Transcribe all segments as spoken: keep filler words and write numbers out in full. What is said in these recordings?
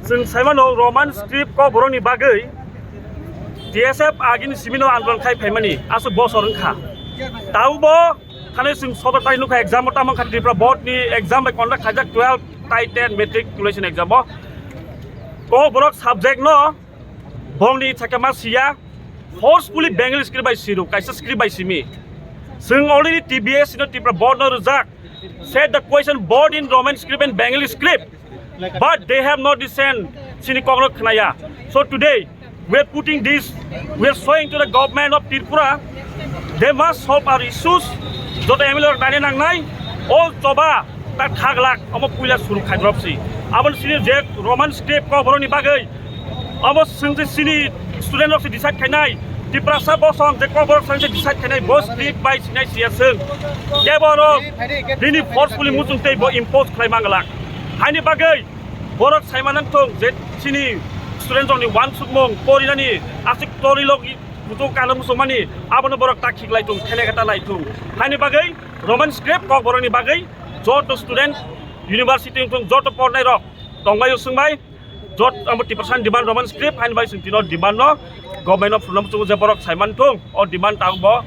Chwng saimano Roman script kokborokni bagwi T S F agini simino andolon khai phaimani aswk bosor wngkha. Taubo thani chwng soto tai nukha exam o tamo wngkha Tripura board ni exam bai conduct khaijak twelve tai ten matriculation exam o. Kokborok subject no bongni sakhe ma siya forcefully Bengali script bai siru kaisa script bai simi. Chwng already T B S no Tripura board no rwjak. Said the question board in Roman script and Bengali script. But they have not listened chini kokno khnaya. So today we are putting this, we are showing to the government of Tripura, they must solve our issues. Joto M L A rok naina nangnai, o choba ta thaglak omo puila suru khaidrop si. Abon sini je Roman script kokborokni bagwi omo swngse sini student rok se decide khainai. Tiprasa bosong je kokborok swngse decide khainai bo script bai sinai siya swng. Kebo rok bini forcefully muchung tei bo impose khlai manglak. Haini bagwi borok saima nang thung je chini student rokni wansukmung porinani aswk tori logi muchung kana muchungmani abono borok ta khiklai thung, thene kata lai thung. Haini bagwi Roman script kokborokni bagwi joto student university wng thung, joto pornai rok tongbaio swngbai. Jot amo Tiprasani demand Roman script, haini bai chwng tino demand no government no phunukna muchungo je borok saiman thung, o demand tabuk bo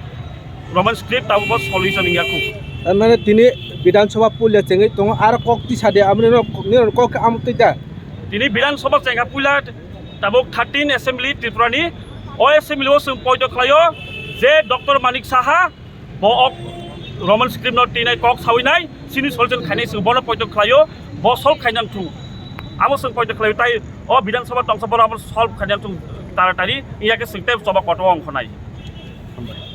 Roman script tabuk bo solution wngya khu. Mane tini Bidhan Sabha pulia chengwi tongo, aro kok tisa de, amoni no, nini kok khe amo twi da? Tini Bidhan Sabha chengha puila tabuk thirteen assembly Tripura ni, o assembly o chwng poito khlaio je Doctor Manik Saha, bo ok Roman script no tinai kok sawi nai, sini solution khainai chwng bono poito khlaio, bo solve khainang thung. Amo chwng poito khlaio tai o Bidhan Sabha tongsa bono abo solve khainang thung taratari, iya khe chwng tei choba koto ongkhonai.